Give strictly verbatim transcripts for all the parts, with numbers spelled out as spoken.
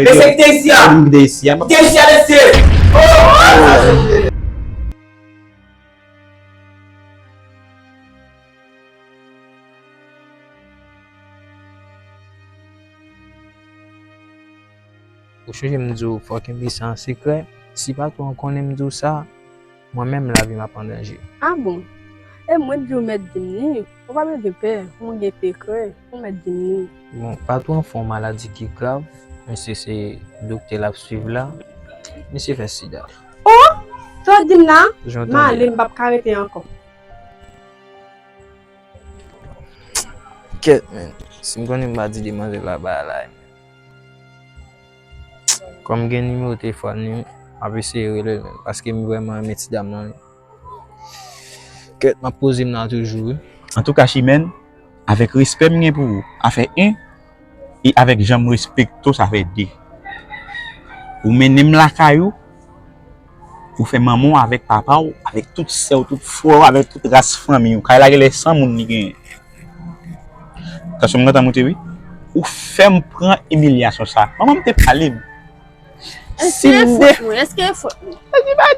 Mesye ki te isi a. Ki te isi a. Ki te isi a, mesye. Oh! Ou chonje m di w fò kenbe sa an sekrè? Si patwon an konnen m di w sa, mwen menm lavi m ap an danje. A bon? E mwen di w mèt di m ni, ou pa bezwen pè, mwen gen sekrè, ou mèt di m ni. Bon, patwon an fè yon maladi ki grav, misye se doktè l ap swiv la, misye fè sida. Oh! Sa w di m la? Jan w tande. M ale, m p ap ka rete ankò. Kèt, men. Si m konnen m pa di demanzèl la bagay la, men. Kòm gen nimewo telefòn li, m ap eseye rele l, men. Paske m vrèman renmen ti dam nan, wi. Kèt, m ap poze m nan toujou, wi. Antouka, Chimène, avèk respè m gen pou ou, afè en, e avèk jan m respekte w, sa fè de. Ou mennen m lakay ou, ou fè manman w avèk papa w, avèk tout sè w, tout frè w, avèk tout ras fanmi w. Kay la genlè san moun li genyen. Tansyon m gentan monte, wi. Ou fè m pran imilyasyon sa. Manman m te pale m. Si m de- Èske e fòt mwen? Èske e fòt mwen? Èske pa-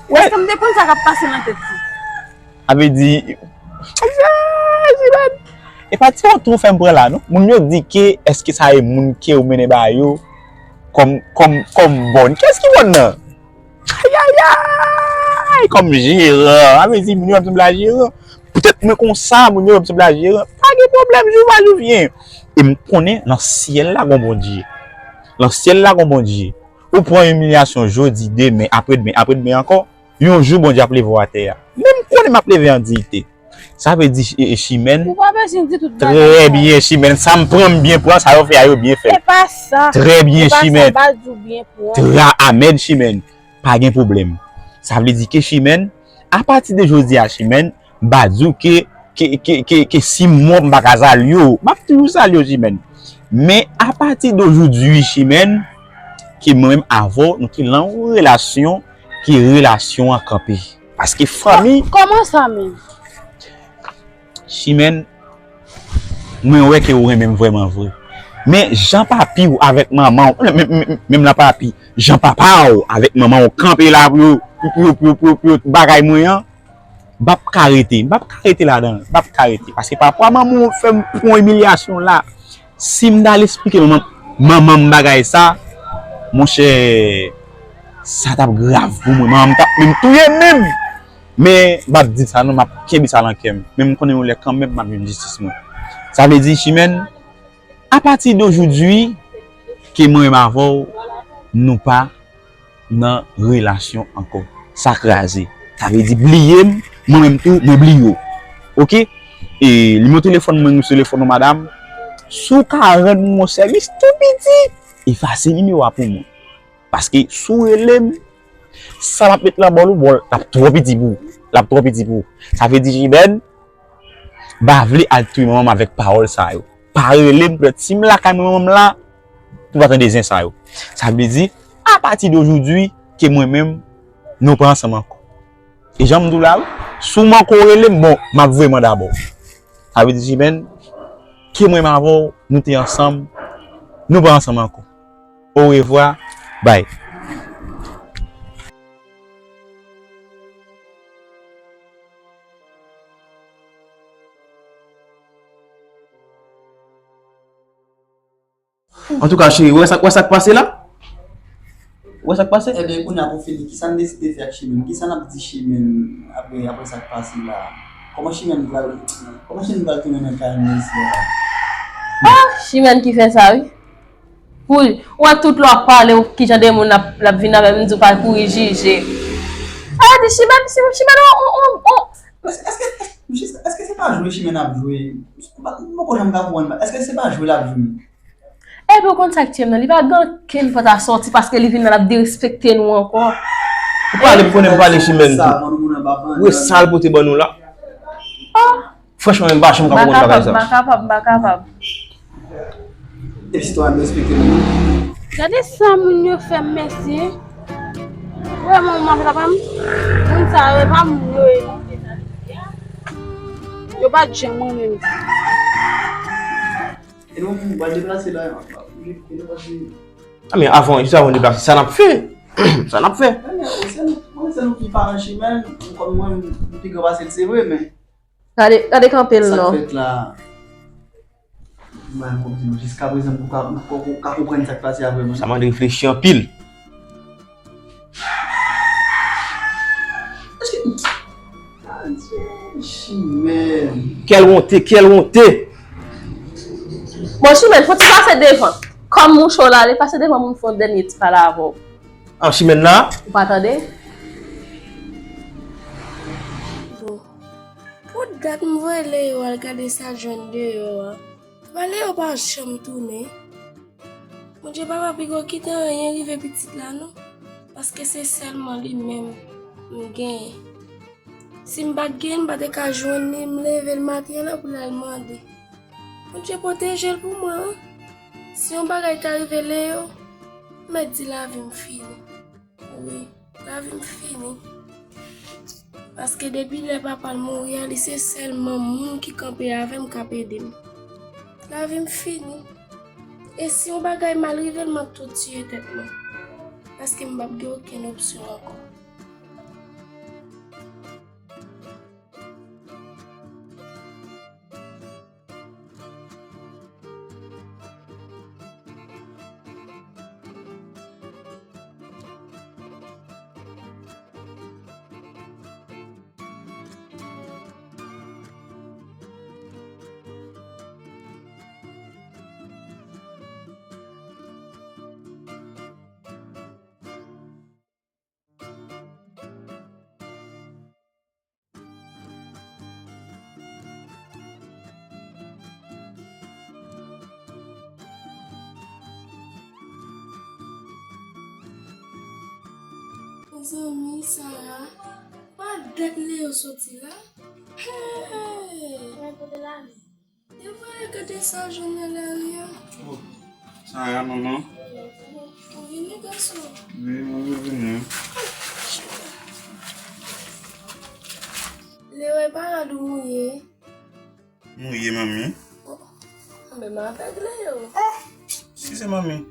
Wè. Èske m te konn sa k ap pase nan tèt li? Sa vle di, e pa ti tonton fè m pran la, non. Moun yo di ke èske sa e moun ke ou mennen ba yo kòm, kòm, kòm bòn. Kiyès ki bòn nan? Ayayay! Kòm jeran. Sa vle di moun yo ap sanble a jeran. Poutèt mwen konsa, moun yo ap sanble a jeran. Pa gen pwoblèm, jou va jou vyen. E m konnen nan syèl la gon Bondye. Nan syèl la gon Bondye. Ou pran imilyasyon jodi, demen, apre demen, apre demen ankò. Yon jou Bondye ap leve w atè a. Men m konnen m ap leve an diyite. Sa vle di, e, e, Chimène. Ou pa bezwen di tout bagay sa. Trè byen, Chimène. Sa m pran, m byen pran. Sa yo fè a, yo byen fè. Se pa sa. Trè byen, Chimène. Se pa sa, m pa di w byen pran. Tra amèn, Chimène. Pa gen pwoblèm. Sa vle di ke Chimène, apati de jodi a, Chimène, m pa di w ke, ke, ke, ke, ke si m mò, m pa ka salye w. M ap toujou salye w, Chimène. Men apati de jodi, Chimène, ke mwen menm avè w, nou te lan yon relasyon, ke relasyon an kanpe. Paske fanmi. Kò-, kòman sa menm? Chimène, mwen wè ke ou renmen m vrèman vre. Men jan papi w avèk manman w, menm, menm, menm, menm la papi, jan papa w avèk manman w kanpe la pou yo, pou, pou yo, pou yo, pou yo, pou yo bagay mwen an, m p ap ka rete, m p ap ka rete ladan, m p ap ka rete. Paske papa manman w fè m pran imilyasyon la. Si m t al esplike manman, manman m bagay sa, monchè, sa t ap grav pou mwen. Manman m t ap menm touye m menm. Men, m p ap di sa non, m ap kenbe sa nan kè m. Men m konnen yon lè kanmenm m ap jwenn jistis mwen. Sa vle di, Chimène, apati de jodi, ke mwen menm avè w, nou pa nan relasyon ankò. Sa kraze. Sa vle di bliye m, mwen menm tou, mwen bliye w. Oke? E nimewo telefòn mwen, nimewo telefòn ou, madanm. Si w ka rann mwen yon sèvis tou piti, efase nimewo a pou mwen. Paske si w rele m, sa m ap met nan bòl ou, bòl, l ap twò piti pou ou. L ap twò piti pou ou. Sa vle di, Chimène, m pa vle al touye manman m avèk pawòl sa yo. Pa rele m, petèt si m lakay mwen, manman m la, pou pa tande zen sa yo. Sa vle di, apati de jodi, ke mwen menm, nou pa ansanm ankò. E jan m di w la, wi, si w manke w rele m, bon, m ap voye manda ba w. Sa vle di, Chimène, ke mwen menm avè w, nou te ansanm, nou pa ansanm ankò. Orevwa, bay. Antouka, cheri, ou wè sa, ou wè sa k pase la? Ou wè sa k pase? Ebyen, kounye a pou fini, kisa n deside fè ak Chimène? Kisa n ap di Chimène apre, apre sa k pase la? Kòman Chimène pral, kòman Chimène pral tounen nan kay mesye a? Ah, Chimène ki fè sa, wi. Pou, ou wè tout lè w ap pale, ou kijan de moun l ap, l ap vin avè m, m di w pa kouri jije. Sa vle di Chimène, si Chimène, on, on, on, on. Èske, èske, jis, èske se pa jwe Chimène ap jwe? M pa, m poko janm ka konprann, èske se pa jwe l ap jwe? Epi ou konn sa k tye m nan, li pa gen okenn pòt a sòti paske li vin la, l ap derespekte nou ankò. Ou pale, m konnen m pale Chimène tou. Ou wè sa l pote ban nou la? Oh! Franchman, m pa janm ka konprann bagay sa. M pa kapab, m pa kapab, m pa kapab. Istwa n respekte nou. Gade sa moun yo fè m, mesye. Vrèman, mwen pa kapab. Moun sa yo, e pa moun yo ye, non. Yo pa t janm renmen m. E nou, m pral deplase la, e nou pase. A, men avan, jis avan n deplase, sa n ap fè? Sa n ap fè? Mwen, se nou, mwen, se nou ki paran Chimèn, kòm mwen, m pi gran pase l, se vre, men Gade, gade kanpe l sa k non. Fèt la. Mwen, kòm di nou, jiska prezan, ou ka, ou ka, ou ka konprann sa k pase a vrèman. Sa mande reflechi anpil. Chimèn. Kèl wonte, kèl wonte. Bon, Chimèn, fò ti pase devan. Kòm mouche w la, ale pase devan pou m fè yon dènye ti pale avè w. An, Chimèn la? Ou pa tande? Bon. Pou dat m voye Leo al gade sa l jwenn deyò a. Papa Leo pa janm tounen. Bondye papa pi gwo kite anyen rive pitit la non. Paske se sèlman li menm m genyen. Si m pa t genyen, m pa te ka jwenn li, m leve l maten an la pou l al mande. Bondye pwoteje l pou mwen wi. Si yon bagay ta rive Leo, m mèt di lavi m fini. Wi, lavi m fini. Paske depi lè papa l mouri a, li se sèlman moun ki kanpe avè m, k ap ede m. Lavi m fini. E si yon bagay mal rive l, m ap tou tiye tèt mwen. Paske m p ap gen okenn opsyon ankò. Mezanmi, Sara, pa dat Leo soti la. Hey! Depi lè gade sa w jwenn nan lari a. Oh, Sara, manman. Ou vini, gason? Wi, mwen vini. Leo, e pa rad ou mouye? Mouye, manmi. Oh, men m avèg Leo. Oh, eskize, manmi.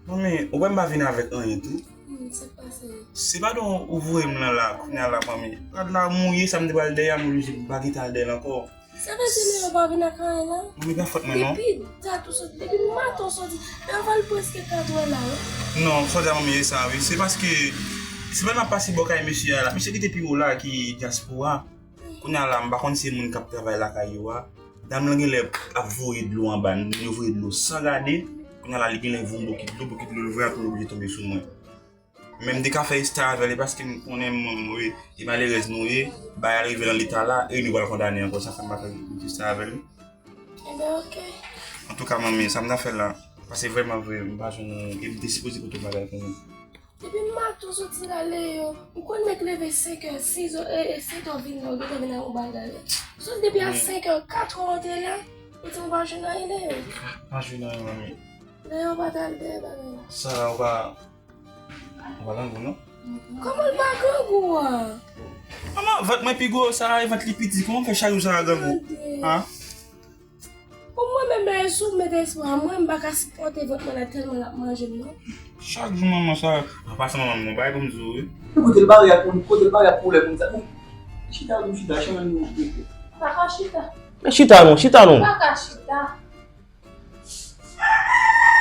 Manmi, ou wè m pa vin avèk anyen tou? Hmm, sa k pase? Se pa don ou voye m lan la, kounye a la, manmi. Rad la mouye, sa m te pral dèyè a, m oblije m pa gentan al dèyè l ankò. Sa vle di Leo pa vin ak anyen la? Manmi, pa fòt mwen non. Depi dat ou soti, depi maten w soti, Leo fè l prèske katwè la wi. Non, fò di a manmi e sa wi. Se paske semèn m ap pase bò kay mesye a la. Mesye ki te pi wo la ki dyaspora. Kounye a la, m pa konn si se moun k ap travay lakay yo a. Dam lan genlè ap voye dlo anba, yo voye dlo san gade. Kounye a la, li genlè voye yon bokit dlo, bokit dlo l voye a tou oblije tonbe sou mwen. Men m te ka fè istwa avè li paske m konnen m, m, wi, e malerèz nou ye, bagay la rive nan leta la, e nou pral kondane ankò, sa fè m pa fè istwa avè li. Enben, oke. Antouka, manmi, sa m ta fè la, paske vrèman vre, m pa jwenn, e m te sipoze pote yon bagay pou nou. Depi maten w soti la, Leo, ou konn nèg leve senk è, sis è, e, e sèt è w vin la, ou gentan vin ak yon bagay. Soti depi a senk è, kat è w te la, ou di w pa jwenn anyen, Leo. Pa jwenn anyen, manmi. Leo pa t al dèyè bagay la. Sa, ou pa Ou pa grangou, non? Kòman l pa grangou a? Manman, vant mwen pi gwo, Sara, e vant li piti. Kòman w fè chak jou Sara grangou? Tande. An? Pou mwen menm la, e sou m met espwa. Mwen, m pa ka sipòte vant mwen la tèlman l ap manje m, non. Chak jou, manman, Sara. An pasan, manman, m gon bagay pou m di w, wi. Kote l bare ak moun, kote l bare ak koulè moun sa. Bon, chita, nou chita, chanj nou. Pa ka chita. Men chita, non, chita, non. Pa ka chita.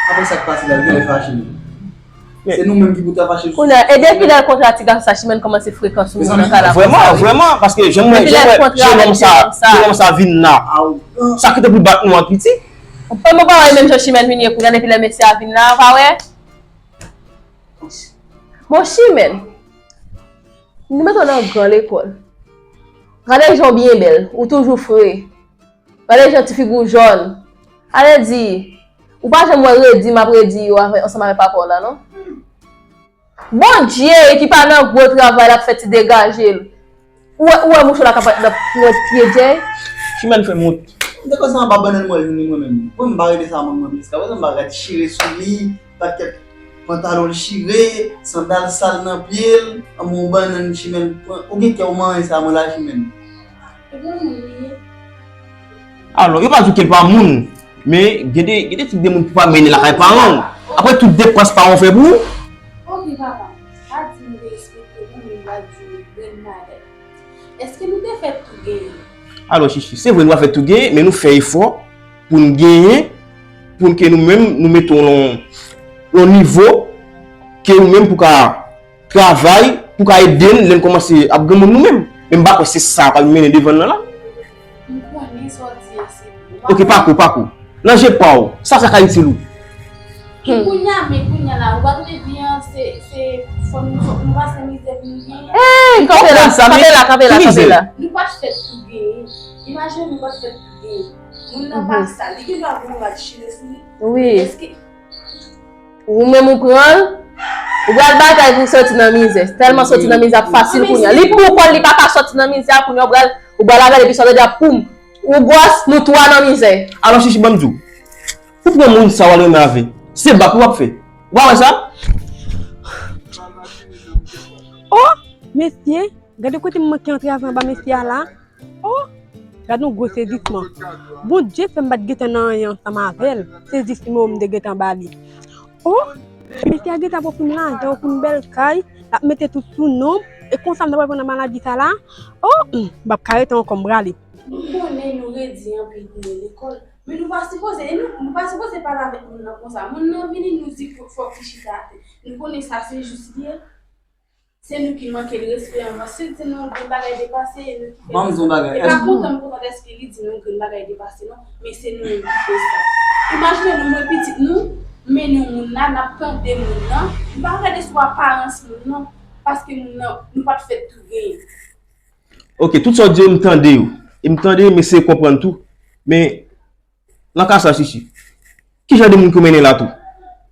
Apre sa k pase la, l genlè fache menm. Men se nou menm ki pou ta fache l sou. Kounye a, e depi lè l kontre a ti gason sa, Chimèn kòmanse frekan sou moun nan kay la. Vrèman, vrèman, paske jan mwen, jan mwen, jenòm sa, jenòm sa vin la. Sa ki te pou bat nou an piti. E mwen pa wè menm jan Chimèn vin ye kounye a depi lè mesye a vin la, pa wè? Bon, Chimèn, nou mete w nan gran lekòl. Gade jan w byen bèl, ou toujou fre. Gade jan ti figi w jòn. Ale di, ou pa janm wè redi m ap redi yo avè, ansanm avè papa w la, non? Bondye ki pa nan gwo travay l ap fè ti degaje l. Ou wè, ou wè mouche la k ap nan pwent pye Jay? Chimèn fè m wont. M te panse anba bannann mwen, mwen menm. Mwen, m pa rele sa manman m jiskaprezan, m pa gad chire sou li, pakèt pantalon l chire, sandal sal nan pye l, anba yon bannann Chimèn pran. Ou gen kè w manyen sa mwen la Chimèn. Alò, yo pa di w ke l pa moun, men gen de, gen de tip de moun pou pa mennen lakay paran w. Pran tout depans paran w fè pou ou. Ok, papa. Pa di m derespekte nou, men m pral di w grenn bagay. Èske nou te fèt tou genyen? Alò, Chichi, se vre nou pa fèt tou genyen, men nou fè efò pou n genyen, pou n ke nou menm, nou mete w lan, lan nivo ke ou menm pou ka travay, pou ka ede n lè n kòmanse ap granmoun nou menm. Men m pa kwè se sa k ap mennen devan n nan la. M konnen sa w di a, se vre. Ok, pako, pako. Nan je pa w, sa, sa ka itil ou? Kounye a, men kounye a la, ou pa konnen vi an, se, se, fò nou, nou pase mizè pou nou genyen. Ey, kanpe la, kanpe la, kanpe la, kanpe la. Nou pa t fèt pou genyen. Imajine nou pa t fèt pou genyen. Moun nan pa sal, li gen dwa gen yon rad chire sou li. Wi. Èske Ou menm ou pran l, ou pral batay pou soti nan mizè. Tèlman soti nan mizè ap fasil kounye a. Li pou kò l, li pa ka soti nan mizè a kounye a, ou pral, ou pral avè l epi sa vle di ap poum. Ou gwòs, nou twa nan mizè. Alò, Chichi, ban m di w. Ou pran moun sa w al renmen avè. Se bak ou ap fè. Ou pa wè sa? Oh, mesye, gade kote m manke antre avè anba mesye a la. Oh! Gad yon gwo sezisman. Bondye fè m pa t gentan nan anyen ansanm avè l. Sezisman m te gentan ba li. Oh! Mesye a gentan ap ofri m lajan, ofri m bèl kay, l ap mete tout sou non m, e konsa m ta pral pran nan maladi sa la. Oh! M p ap ka rete ankò, m prale. M konnen nou redi anpil pou nou lekòl, men nou pa sipoze, e nou, nou pa sipoze pale avèk moun nan konsa. Moun nan vini, nou di fòk li chita atè. Nou konnen sa se jis li ye. Se nou ki manke l respè anvan. Si l di nou grenn bagay depase, e nou ki fè. Ban m di w yon bagay. E pa kontan m kontan dèske li di nou grenn bagay depase non, men se nou menm ki fè sa. Imajine nou, nou pitit nou, mennen yon moun la, n ap tande moun nan, nou pa gade sou aparans moun nan, paske moun nan, nou pa t fèt tou genyen. Ok, tout sa w di yo, m tande yo. E m tande yo, m eseye konprann tou. Men, Nan ka sa, Chichi, ki jan de moun ki w mennen la tou?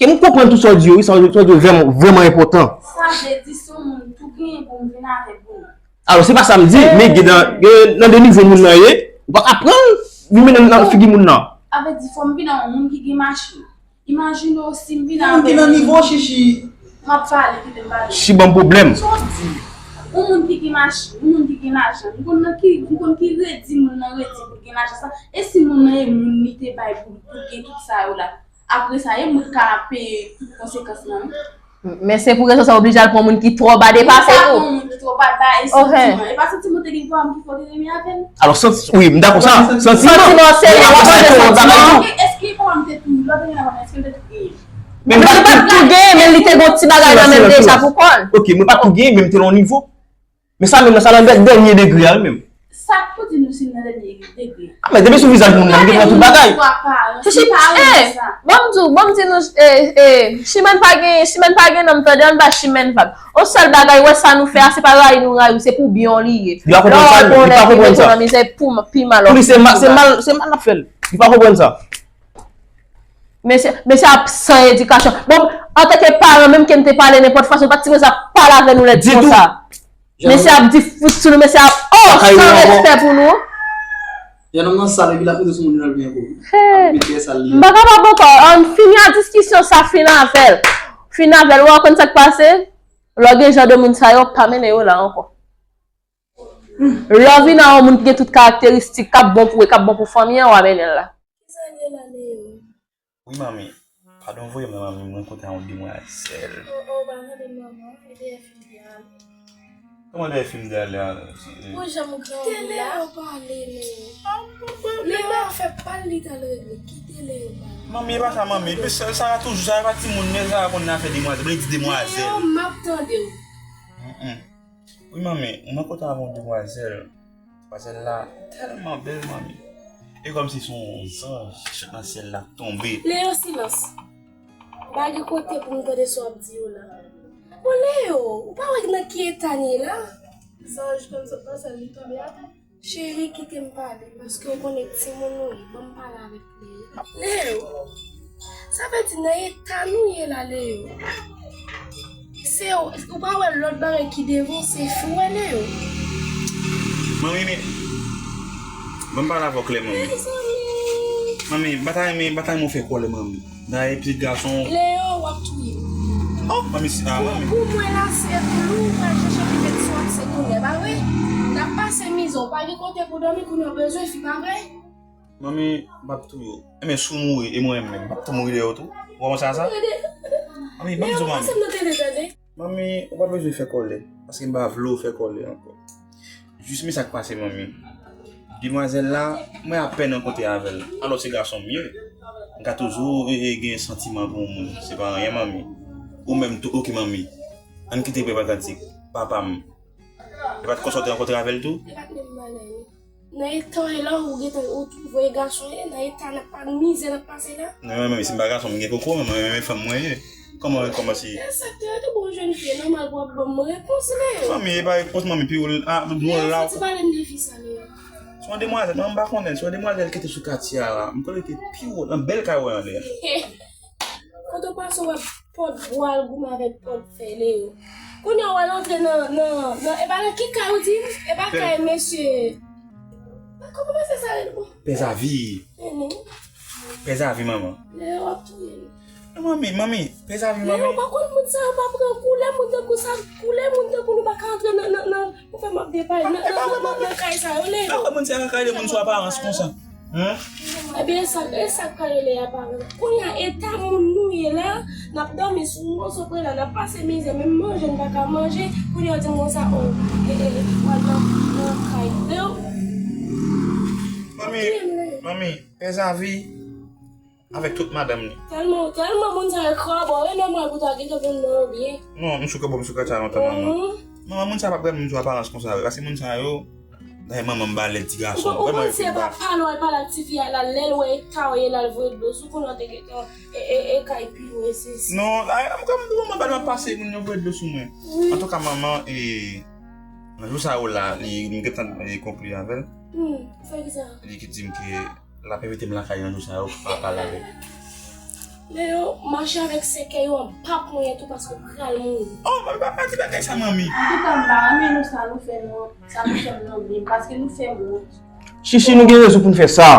Ke m konprann tout sa w di yo, wi, sa w di yo vrèman, vrèman enpòtan. Sa vle di se yon moun tou genyen pou m vin avèk ou. Alò, se pa sa m di, men gen nan, gen nan de nivo moun nan ye, ou pa ka pran l, vin mennen l nan figi moun nan. Sa vle di fò m vin ak yon moun ki gen machin. Imajine w si m vin avèk yon moun ki nan nivo w, Chichi. M ap pale, kite m pale. Chichi ban m pwoblèm. Sa w di? Yon moun ki gen machin, yon moun ki gen lajan, m konn nan ki, m konn ki redi moun nan redi pou l gen lajan sa. E si moun nan e moun li te bay pou, pou l gen tout sa yo la? Apre sa, e moun k ap peye tout konsekans lan wi. Men se pou rezon sa w oblije al pran moun ki twò ba depase tou. Ou pa pran moun ki twò ba, ba e santiman. E pa santiman w te gen pou a moun ki fè w te renmen avè l. Alò, santi, wi, m dakò sa. Santiman. Santiman, se lè w ap manje santiman. Èske, èske papa m te tou, lè w te gen la, èske l te tou genyen? Men li pa t tou genyen, men li te gon ti bagay nan men l deja pou kò l. Ok, mwen pa t tou genyen, men m te nan yon nivo. Men sa menm nan, sa nan dè-, dènye degre a, wi, menm. Sa k pou di nou si l nan dènye degre? A, men depi sou vizaj moun nan, m gen tout bagay. Chichi, eh, ban m di w, ban m di nou, eh, eh, chimèn pa gen, chimèn pa gen nanm, tande, ann ba chimèn vag. On sèl bagay, wè sa nou fè a, se pa rayi nou rayi w, se pou byen w li ye. Li pa konprann sa, li pa konprann sa. Lè w al konnen pi nan mizè, pi mal w ap viv. Pou li se mal, se mal, se mal l ap fè l. Li pa konprann sa. Mesye, mesye ap san edikasyon. Bon, antanke paran, menm ke m te pale nenpòt fason, pa t sipoze ap pale avè nou lèd konsa. Mesye ap di fout sou nou, mesye ap, oh, san respè pou nou. Jan nonm nan sal epi l ap moute sou moun nan l vin ankò. Ap met pyè sal li. M pa kapab ankò. Ann fini a diskisyon sa, fin avè l. Fin avè l. Ou konn sa k pase? Lè w gen jan de moun sa yo, pa mennen yo la ankò. Lè w vin a yon moun ki gen tout karakteristik k ap bon pou ou e k ap bon pou fanmi an, w a mennen l la. Kisa l ye la, Leo? Wi, manmi. Padon, voye m nan, manmi, m rankontre a yon demwazèl. Oh, oh, pa mande m non, non. E dèyè fi m te ale. Kòman dèyè fi m te ale a? Pou jan m grangou la. Kite Leo pale, Leo. Leo ap fè pa l li t al regle. Kite Leo pale. Manmi, e pa sa, manmi. Epi sa, sa toujou, sa pa timoun, men sa konn nan afè demwazèl. Vle di demwazèl. Leo, m ap tande w. Mm, mm. Wi, manmi, mwen kontan avè yon demwazèl. Demwazèl la tèlman bèl, manmi. E kòmsi se yon zanj ki sot nan syèl la tonbe. Leo, silans. M pa gen kote pou m tande sa w ap di yo la. Bon, Leo, ou pa wè nan ki eta n ye la? Zanj konn sot nan syèl, li tonbe atè. Cheri, kite m pale, paske w konnen timoun ou ye. Ban m pale avèk Leo. Leo, sa vle di nan eta nou ye la, Leo. Se, ou pa wè lòt bagay ki devan, se fi w, Leo. Manmi, men, ban m pale avè w klè, manmi. Mezanmi. Manmi, m pa ta renmen, m pa ta renmen w fè kòlè, manmi. Dayè, pitit gason. Leo, w ap touye m. Oh, manmi, si, ah, manmi. Pou, pou mwen la, se pou ou pral chèche pi bèt sou ak se kounye, pa vre? N ap pase mizè, w pa gen kote pou dòmi, kounye w bezwen fi, pa vre? Manmi, m p ap touye w. Enben, si w mouri, e mwen menm, m p ap tou mouri dèyè w tou. Ou pa panse a sa? Gade, Manmi, ban m di w, manmi. Pase m nan tele, tande. Manmi, ou pa bezwen fè kòlè, paske m pa vle w fè kòlè ankò. Jis men sa k pase, manmi. Demwazèl la, mwen apèn rankontre avè l. Alò, se gason m ye. M ka toujou, e, e, gen santiman pou yon moun. Se pa anyen, manmi. Ou menm tou, oke, manmi. Ann kite papa kantik. Papa m. Li pa t konsa w te rankontre avè l tou? Li pa t menm bagay, non. Nan eta w ye la, ou gentan, ou voye gason ye, nan eta n ap pa mizè n ap pase la. Non, men, men, si m pa gason, m gen koko, men mwen, men fanm mwen ye. Kòman, kòman si? E sa k te rete bon jèn fi, nòmal pou w ap ban m repons, Leo. Manmi, e pa repons, manmi, pi w, a, nou la. Leo, fò ti pale m de fi sa, Leo. Se yon demwazèl, manmi, m pa konnen, se yon demwazèl ki te sou katye a la. M kwè li te pi wo, nan bèl kay wè anlè a. Kote w pase, w wè pòt bwa, l goumen avèk pòt fè, Leo. Kounye a, w al antre nan, nan, nan, e pa nan ki kay ou di m? E pa kay mesye. Kòman mesye sa rele, bon? Pè Zavi. Ehe. Pè Zavi, manman. Leo ap touye m. Non, manmi, manmi, pè Zavi, manmi. Leo, ou pa konn moun sa yo pa pran koulè, moun tankou sa, koulè, moun tankou nou pa ka antre nan, nan, nan, ou fè m ap depale, nan, nan, nan, nan, nan kay sa yo, Leo. Pa konn moun sa yo ka rele moun sou aparans konsa. Hein? Ebyen, e sa, e sa k rele aparans. Kounye a, eta moun nou ye la, n ap dòmi sou moso prela, n ap pase mizè, menm manje n pa ka manje, kounye a, w di m konsa, o, e, e, e, w al nan, nan kay. Leo. Manmi, manmi, pè Zavi avèk tout madanm li. Tèlman, tèlman moun sa yo krabò, e nòmal pou ta gentan vin nan yo byen. Non, m sou krabò, m sou katye a lontan, manman. Mhm. Manman, moun sa yo pa pran moun sou aparans konsa, vre, paske moun sa yo, dayè manman m ba lèd ti gason. Ou, ou panse e pa pale w al pale ak tifi a la, lè l wè eta w ye la, l voye dlo sou, kounye a w te gentan, e, e, e, kay pi lwen, se, se. Non, dayè, m, kòm manman ba l, m ap pase, moun yo voye dlo sou mwen. Wi. Antouka, manman, e, nan jou sa yo la, li, m gentan, e, konkli avè l. Hmm, fè ki sa? Li ki di m ke l ap envite m lakay nan jou sa yo pou m pale avè l. Leo, mache avèk sèkèy yo anba ponyèt ou paske w pral mouri. Oh, manmi, pa, pa di bagay sa, manmi. Antouka, m pa renmen nou sa nou fè nou, sa nou fè m nan vi m, paske nou fè m wont. Chichi, nou gen rezon pou n fè sa.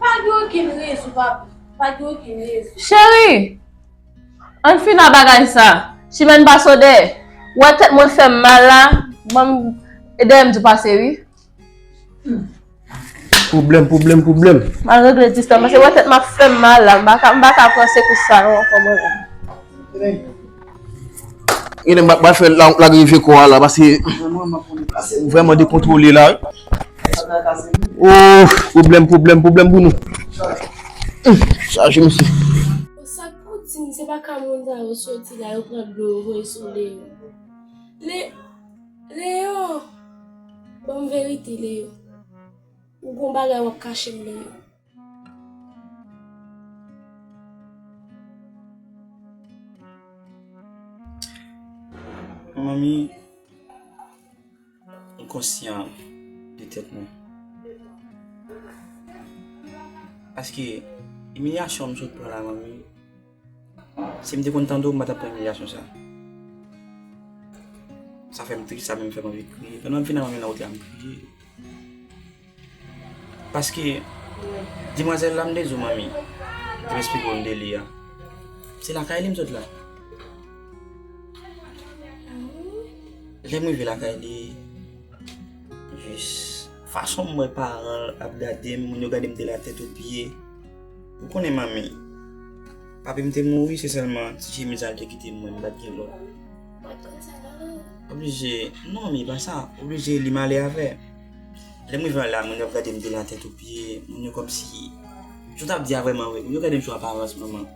Pa gen okenn rezon, pa, pa gen okenn rezon. Cheri, ann fin a bagay sa. Chimèn pa sodè. Ou wè tèt mwen fè m mal la, ban m, e dèyè m di w pase, wi. Pwoblèm, pwoblèm, pwoblèm. M al regle distans, paske wè tèt m ap fè m mal la. M pa ka, m pa ka pran sekous sa non ankò mwen menm. Genlè m ap fè la, lage vye kò a la, paske ou vrèman dekontwole la, wi. Oh, pwoblèm, pwoblèm, pwoblèm pou nou. Chaje mesye. Sa k pou di m, se pa ka moun sa yo soti la, yo pran dlo, yo voye sou Leo. Le, Leo, ban m verite, Leo. Ou gon bagay w ap kache m, Leo. Manmi, m konsyan de tèt mwen. Paske imilyasyon m sot pran la, manmi, si m te konn tande w, m pa t ap pran imilyasyon sa. Sa fè m tris, sa menm fè m anvi kriye. Pandan m fin a manmi nan wout la, m kriye. Paske, demwazèl la, m te di w, manmi, te m esplike w m te li a. Se lakay li m sot la. Lè m rive lakay li, jis fason m wè paran l ap gade m, moun yo gade m de la tèt o pye. Ou konnen, manmi, papi m te mouri, se sèlman ti chemiz la l te kite m, mwen, m pa t gen lòt. Oblije, non, mi pa sa. Oblije li m ale avè. Lè m rive la, moun yo ap gade m de la tèt o pye. Moun yo kòmsi, jan w t ap di a vrèman vre. Moun yo gade m sou aparans, manman.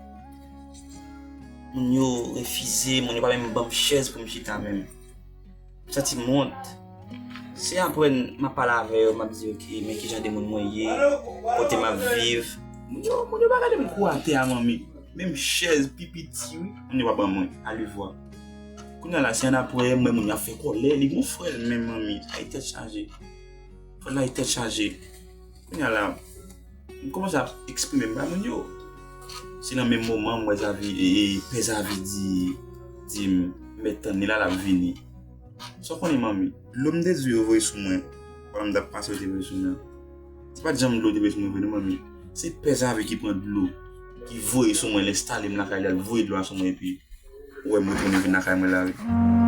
Moun yo refize, moun yo pa menm ban m chèz pou m chita menm. M santi m wont. Se apre m ap pale avè yo, m ap di, "Ok, men kijan de moun mwen ye, kote m ap viv." Moun yo, moun yo pa gade m kou atè a, manmi. Menm chèz pi piti, wi, moun yo pa ban mwen, alevwa. Kounye a la, se annapre, m wè moun yo ap fè kòlè, li gon frè l menm, manmi. Ay, tèt chaje. Frè l la, ay, tèt chaje. Kounye a la, m kòmanse ap eksprime m ba moun yo. Se nan menm moman, m wè Zavi, e, e, pè Zavi di, di m, "Mèt tann li la, l ap vini." Sa w konnen, manmi, dlo m te di yo voye sou mwen, pandan m t ap pase yo te voye sou mwen. Se pa t janm dlo te voye sou mwen vre non, manmi. Se pè Zavi ki pran dlo, ki voye sou mwen, l enstale m lakay li, l voye dlo a sou mwen, epi ou wè m retounen vin lakay mwen la, wi.